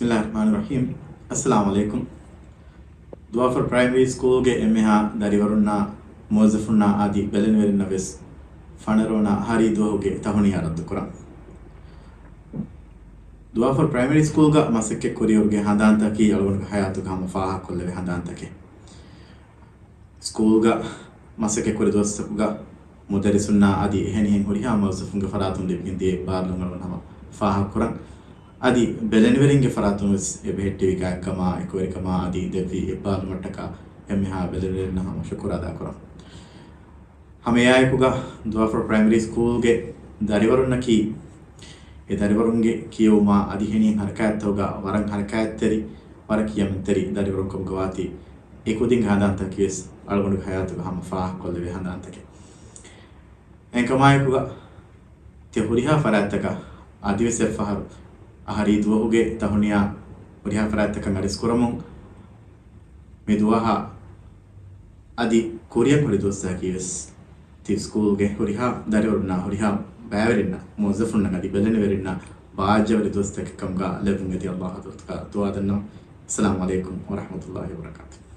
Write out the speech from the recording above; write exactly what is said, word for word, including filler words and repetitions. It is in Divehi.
ބިސްމިއްލާހި ރަޙްމާނި ރަޙީމް. އައްސަލާމު ޢަލައިކުމް. ދުވާފަރު ޕްރައިމަރީ ސްކޫލްގެ އެންމެހާ ދަރިވަރުންނާ، މުވައްޒަފުންނާ އަދި ބެލެނިވެރިންނަށް ވެސް ފަނަރަ ވަނަ އަހަރީ ދުވަހުގެ ތަހުނިޔާ ރައްދުކުރަން. ދުވާފަރު ޕްރައިމަރީ ސްކޫލްގަ މަސައްކަތް ކުރިއިރުގެ ހަނދާންތަކީ އަޅުގަނޑުގެ ހަޔާތުގަ ހަމަ ފާހަގަކޮށްލެވޭ ހަނދާންތަކެއް. ސްކޫލްގަ މަސައްކަތް ކުރި ދުވަސްތަކުގަ މުދައްރިސުންނާ އަދި އެހެނިހެން ހުރިހާ މުވައްޒަފުންގެ ފަރާތުން ލިބިގެން ދިޔަ އެއްބާރުލުން އަޅުގަނޑު ހަމަ ފާހަގަކުރަން. އަދި ބެލެނިވެރިންގެ ފަރާތުން ވެސް އެބަހެއްޓެވި ގާތްކަމާ، އެކުވެރިކަމާ އަދި ދެއްވި އެއްބާރުލުމަށްޓަކާ އެންމެހާ ބެލެނިވެރިންނަށް ހަމަ ޝުކުރު އަދާކުރަން. ހަމައެއާއެކުގަ ދުވާފަރު ޕްރައިމަރީ ސްކޫލްގެ ދަރިވަރުންނަކީ، އެ ދަރިވަރުންގެ ކިޔެވުމާ އަދި އެހެނިހެން ހަރަކާތްތަކުގަ ވަރަށް ހަރަކާތްތެރި، ވަރަށް ކިޔަމަންތެރި ދަރިވަރުންކަމުގަ ވާތީ، އެ ކުދިންގެ ހަނދާންތަކީ ވެސް އަޅުގަނޑުގެ ހަޔާތުގަ ހަމަ ފާހަގަކޮށްލެވޭ ހަނދާންތަކެއް. އެހެންކަމާއެކުގަ ތި ހުރިހާ ފަރާތްތަކަށް އަދިވެސް އެއްފަހަރު އަހަރީ ދުވަހުގެ ތަހުނިޔާ ހުރިހާ ފަރާތްތަކަށް އަރިސްކުރަމުން، މި ދުވަހާ އަދި ކުރިއަށް ހުރި ދުވަސްތަކަކީ ވެސް ތި ސްކޫލްގެ ހުރިހާ ދަރިވަރުންނާ ހުރިހާ ބައިވެރިންނަށް، މުވައްޒަފުންނަށް އަދި ބެލެނިވެރިންނަށް ބާއްޖަވެރި ދުވަސްތަކެއް ކަމުގަ ލެއްވުން އެދި އައްލާހު ޙަޟްރަތުގަ ދުޢާ ދަންނަވަން. އައްސަލާމު ޢަލައިކުމް ވަރަޙްމަތުﷲި ވަބަރަކާތުހު.